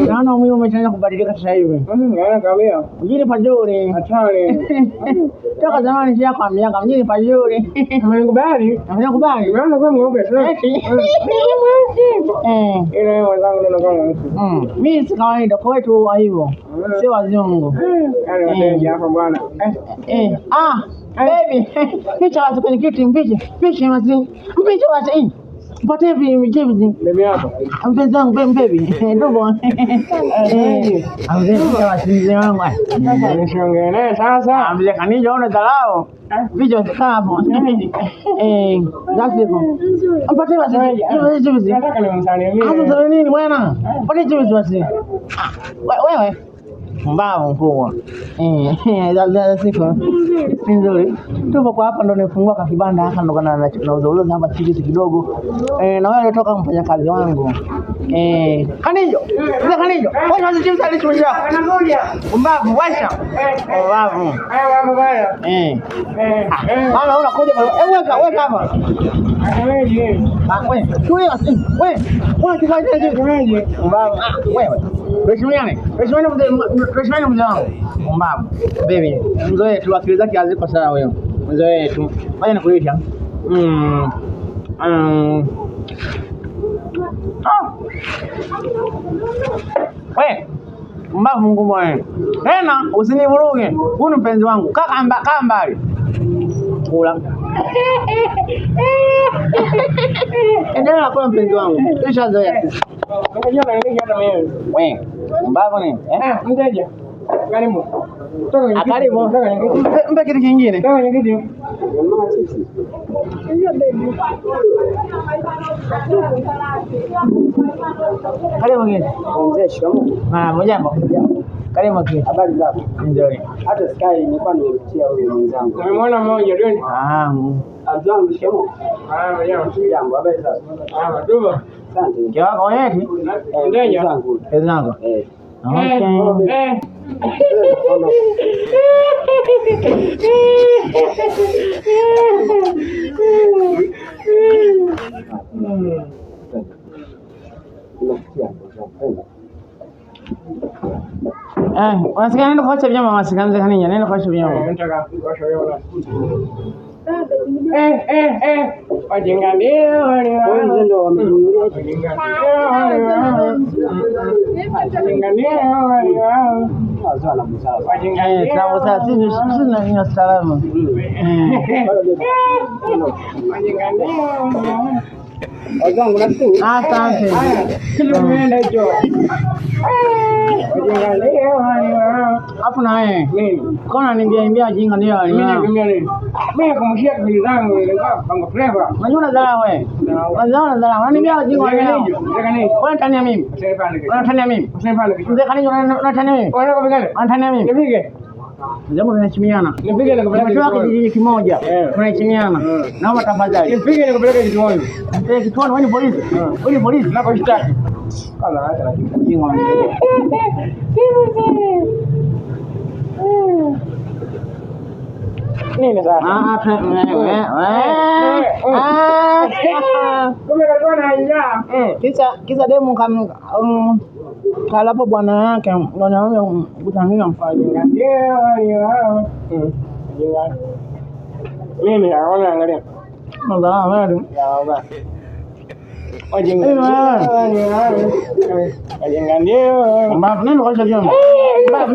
Naona mwili umeshaanza kubadilika sasa hivi. Naona kabisa. Mjini pazuri. Hatari. Toka zamani sijakwambiaga mjini pazuri. Amenikubali. Amekubali. Umeanza kuwa mweupe sasa. Eti. Eh. Ila wewe wenzangu ndio kama mweusi. Mimi si kawaida kwa wetu wa hivyo. Sio wazungu. Yaani wateja hapa bwana. Eh. Ah, baby. Picha basi kwenye kiti mpiche. Picha basi. Mpiche basi. Eh. Mpatie hivi. Mimi hapa. Mpenzi wangu baby baby. Ndugu. Eh. Mzee picha basi mzee wangu. Nisiongee naye sasa. Ah, mzee Kanija una dharau. Picha kaa hapo. Eh, that's it. Mpatie basi. Hivi. Nataka nimsalimie. Hata sasa nini bwana? Mpatie chips basi. Ah, wewe mbavu mkubwa. Eh, za siku. Si nzuri. Tupo kwa hapa ndo nifungua ka kibanda hapa ndo kana nauza uza hapa chips kidogo. Eh, na wewe ulitoka mfanyakazi wangu. Eh, Kanijo. Mzee Kanijo. Wewe wacha chips alicho yako. Anakuja. Mbavu washa. Mbavu. Haya mambo baya. Eh. Eh. Eh. Mama unakuja eh, weka weka hapa. Asemeje? Ah, wewe. Tulia. Wewe. Wewe kifanya nini? Asemeje? Mbavu. Ah, wewe. Heshimiane. Heshimiane mzee, heshimiane mzee wangu. Mbavu. Baby, mzee tu akili zake haziko sawa wewe. Mzee tu. Ngoja nikulisha. Ah. Wewe. Mbavu mgumu wewe. Tena usinivuruge. Huyu ni mpenzi wangu. Kaa kaa mbali. Kula. Endelea kula mpenzi wangu. Tushazoea sisi. Unajua na nini hata mimi. Wewe. Mbavu nini? Eh? Ah, mteja. Karibu. Toka kwenye Ah, kiti. karibu. Toka kwenye kiti. Mpe kitu kingine. Toka kwenye kiti. Karibu kiti. Mzee, shikamoo. Ah, jambo. Karibu kiti. Habari zako? Nzuri. Hata Sky nilikuwa nimempitia huyu mwenzangu. Nimemwona mmoja tu. Ah, Abdalla, shikamoo. Ah, jambo. Jambo, habari zako? Ah, tupo. Asante. mke wako wewe eti? Eh, Mteja. mwenzangu. Kazi zako. Eh. Okay. Eh. Unasikia mwenzangu? Eh, unasikia nenda kuosha vyombo unasikia mzee Kanija, nenda kuosha vyombo. Nataka kuosha vyombo. Eh, eh, eh. Wajinga ndio wale Wewe wao. mzee ndio wamenunulia Wajinga ndio wale wao. Wajinga ndio wale wao. wazee wana busara. Wajinga Eh, ndio. sawa sawa, sisi sisi ni salama. Eh. Wajinga ndio wale wao. Wazangu nashukuru. Asante. Kitu kimeenda hicho. Wajinga ndio wale wao. Hapo na wewe. Mimi. Kona nimbia nimbia wajinga ndio wale Mimi wao. nakwambia nini? Mimi nakumshia akili zangu nilikuwa bongo flava. Unajua unadharau wewe. Unadharau unadharau. Unaniambia wajinga wale wao. Unanitania mimi. Unanitania mimi. Mzee Kanija unanitania mimi. Unanitania mimi. Nipige. Jambo tunaheshimiana. Nipige nikupeleke Tumetoka kituoni. kijiji kimoja. Tunaheshimiana. Naomba tafadhali. Nipige nikupeleke kituoni. Mzee kituoni, wewe ni polisi. Wewe ni polisi. Naposhtaki. Kwanza acha na kitu. Jinga mzee. Nini sasa? Ah, ah, wewe, wewe. Ah. Kumbe kalikuwa na njaa. Kisa demu kam kalapo bwana yake bwana huyo kutangia. Wajinga ndio wale wao. Wajinga. Mimi naona angalia. Madharau wewe. Ya baba. Wajinga ndio wale wao. Wajinga ndio. Mbavu nenda kuosha vyombo. Mbavu.